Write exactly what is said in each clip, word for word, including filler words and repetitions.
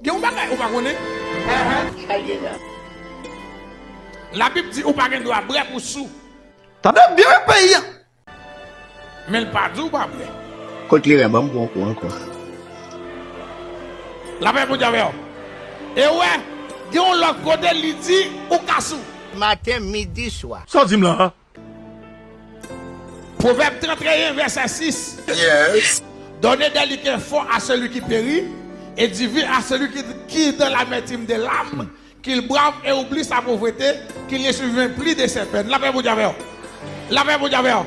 Gen yon bagay ou pa konnen? Labib di ou pa gen dwa bwè pou sou. Tande byen, wi, peyi a. Men l pa di w pa bwè. Kot kleren, ban m pran yon kou ankò. Lapè Bondye avè w. E w wè, gen yon lòt kote li di ou ka sou. Maten, midi, swa. Sa w di m la a? Pwovèb trannteyen, vèsè sis. Yes. Donner des liqueurs forts à celui qui périt, et du vin à celui qui, qui est dans l'amertume de l'âme, qu'il brave et oublie sa pauvreté, qu'il ne se souvient plus de ses peines. Lapè Bondye avè w. Lapè Bondye avè w.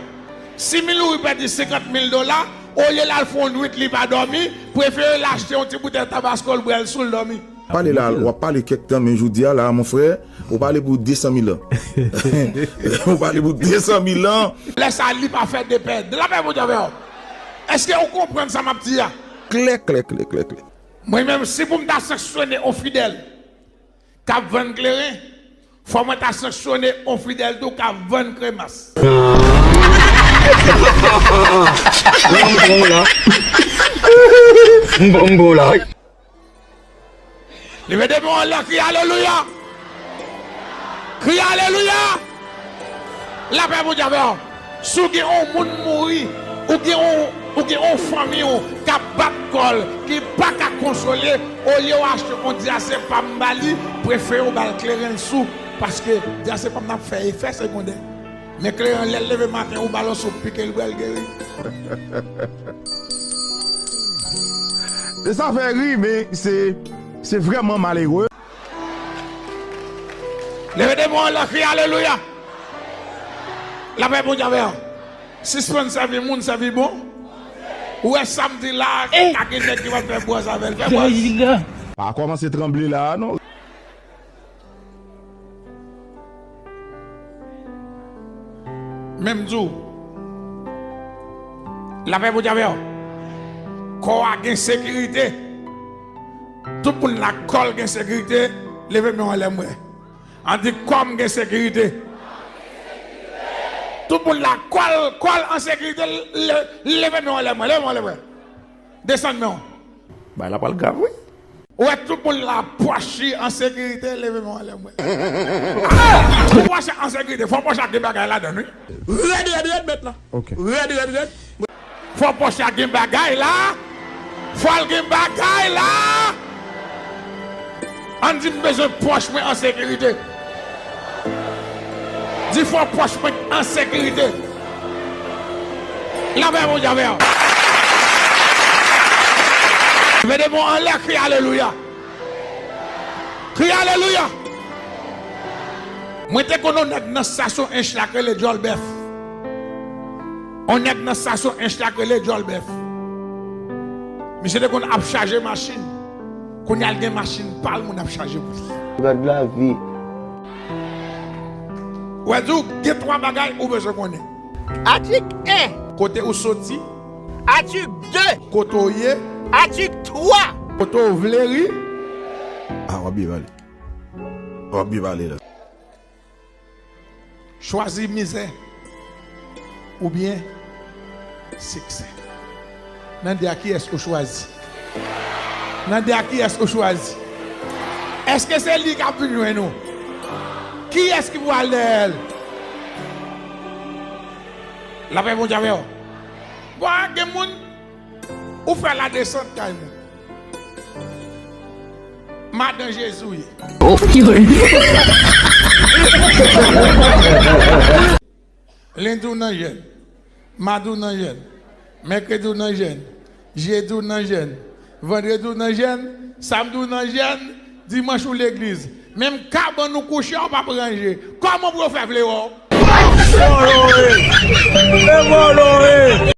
Si Miloury pèdi senkant mil dola, olye l al fè yon nwit li pa dòmi, prefere l achte yon ti boutèy Tabasco l bwè l sou l dòmi. Pale la, w ap pale kèk tan, men jodi a la, mon frè, ou pale pou de san mil an. Ou pale pou de san mil an. Lè sa, li pa fè de pèd. Lapè Bondye avè w. Èske ou konprann sa m ap di a? Klè, klè, klè, klè, klè. Mwen menm, si pou m ta sanksyone yon fidèl k ap vann kleren, fò mwen ta sanksyone yon fidèl tou k ap vann kremas. M bon, m bon la. M bon, m bon la. Leve de men w anlè, kriye alelouya. Kriye alelouya. Lapè Bondye avè w. Si w gen yon moun mouri, ou gen yon, ou gen yon fanmi w k ap bat kò l, ki pa ka konsole, olye w achte yon dyazepam ba li, prefere w ba l kleren l sou, paske dyazepam nan ap fè efè segondè. Men kleren an, lè l leve maten, ou ba l yon soup pike, l bwè, l geri. E sa fè ri, men se, se vrèman malere. Leve de men w anlè, kriye alelouya. Lapè Bondye avè w. Sispann sèvi moun, sèvi bon. Ou wè sa m di la, ka gen nèg ki pral fè buzz avè l. Fè buzz. Pa kòmanse tranble la a, non. Men m di w, lapè Bondye avè w. Kò a gen sekirite. Tout moun la kò l gen sekirite, leve men w anlè m wè. Ann di kò m gen sekirite. Tout moun la kò l, kò l an sekirite, le-, leve men w anlè m wè, leve men w anlè m wè. Desann men w. Bagay la pral grav wi. Ou wè tout moun la pòch li an sekirite, leve men w anlè m wè. Ah! Pou pòch la an sekirite, fò pòch la gen bagay ladan l wi. Rèd, rèd, rèd, mèt la. Ok. Rèd, rèd, rèd. Fò pòch la gen bagay la. Fò l gen bagay la. Ann di m bezwen pòch mwen an sekirite. Di fò pòch mwen an sekirite. Lapè Bondye avè w. Leve de men w anlè, kriye alelouya. Kriye alelouya. Mwen te konn yon nèg nan stasyon Ench la k rele Djòl Bèf. Yon nèg nan stasyon Ench la k rele Djòl Bèf. Misye te konn ap chaje machin. Kounye a l gen machin pa l, moun ap chaje pou li. Gad lavi. Wè di w gen twa bagay ou bezwen konnen. Atik en. Kote ou soti. Atik de. Kote w ye. Atik twa. Kote w vle ri. Ah, w ap byen pale. W ap byen pale la. Chwazi mizè oubyen siksè. Nan de a, kiyès ou chwazi? Nan de a, kiyès ou chwazi? Èske se li k ap vin jwenn ou? Kiyès ki pou al dèyè l? Lapè Bondye avè w. Bon, gen moun, ou fè ladesant kay moun. Madan Jezi w ye. Oh, Lori. Lendi w nan jèn. Madi w nan jèn. Mèkredi w nan jèn. Jedi w nan jèn. Vandredi w nan jèn. Samdi w nan jèn. Dimanch ou legliz. Menm kabann ou kouche a, ou p ap ranje. Kòman pou yo fè vle wè w? E vòlò e!